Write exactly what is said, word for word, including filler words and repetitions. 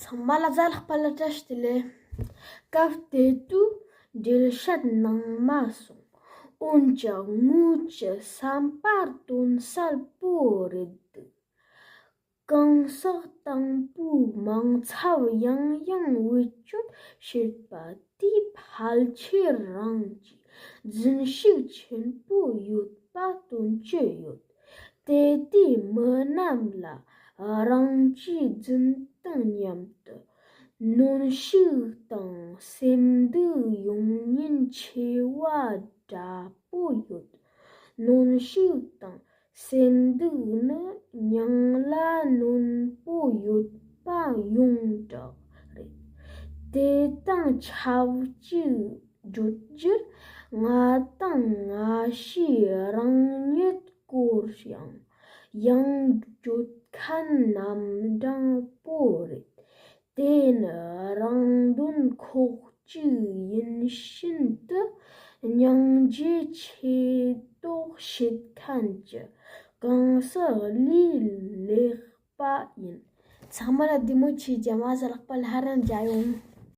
ཚང་མ་ལ་གཟའ་ལྷག་པ་ལ་བཀྲ་ཤིས་བདེ་ལེགས། སྐབས་དེ་དུས་འགྲེལ་བཤད་གནང་མ་སོང་། འོན་ཀྱང་ངོས་ཀྱི་བསམ་པར་དོན་གསལ་པོ་རེད་འདུག་གང་ཟག་དང་པོའི་མིང་ཚབ་ཡང་ཡང་བེད་སྤྱོད་བྱེད་པ་དེས་ཕལ་ཆེར་རང་གི་རྫུན་ཞིག་ཆེན་པོ་ཡོད་པ་སྟོན་གྱི་ཡོད། དེ་དུས་མི་རྣམས་ལ་རང་གི་རྫུན་དང་མཉམ་དུ་གནོན་ཤུགས་དང་སེམས་སྡུག་ཡོང་ཉེན་ཆེ་བ་འདྲ་པོ་ཡོད། གནོན་ཤུགས་དང་སེམས་སྡུག་ནི་མིང་ལ་གནོད་པོ་ཡོད་པ་ཡོངས་གྲགས་རེད། དེ་དང་ཆབས་ཅིག་བརྗོད་རྒྱུར། ང་དང་ང་ཕྱིའི་རང་ཉིད་སྐོར་ཡང་ཡང་བརྗོད་མཁན་རྣམ་གྲངས་པོ་རེད། དེ་ནི་རང་དོན་ཁོག་ཅིག་ཡིན་བཞིན་དུ་སྙིང་རྗེ་ཆེ་མདོག་བྱེད་མཁན་གྱི་གང་ཟག་ལས་ལེགས་པ་ཡིན། ཚང་མ་ལ་བདེ་མོ་བྱེད་ཀྱི་མ་ཟ་ལག་པ་ལ་ཧ་རན་རྒྱ་ཡོང་།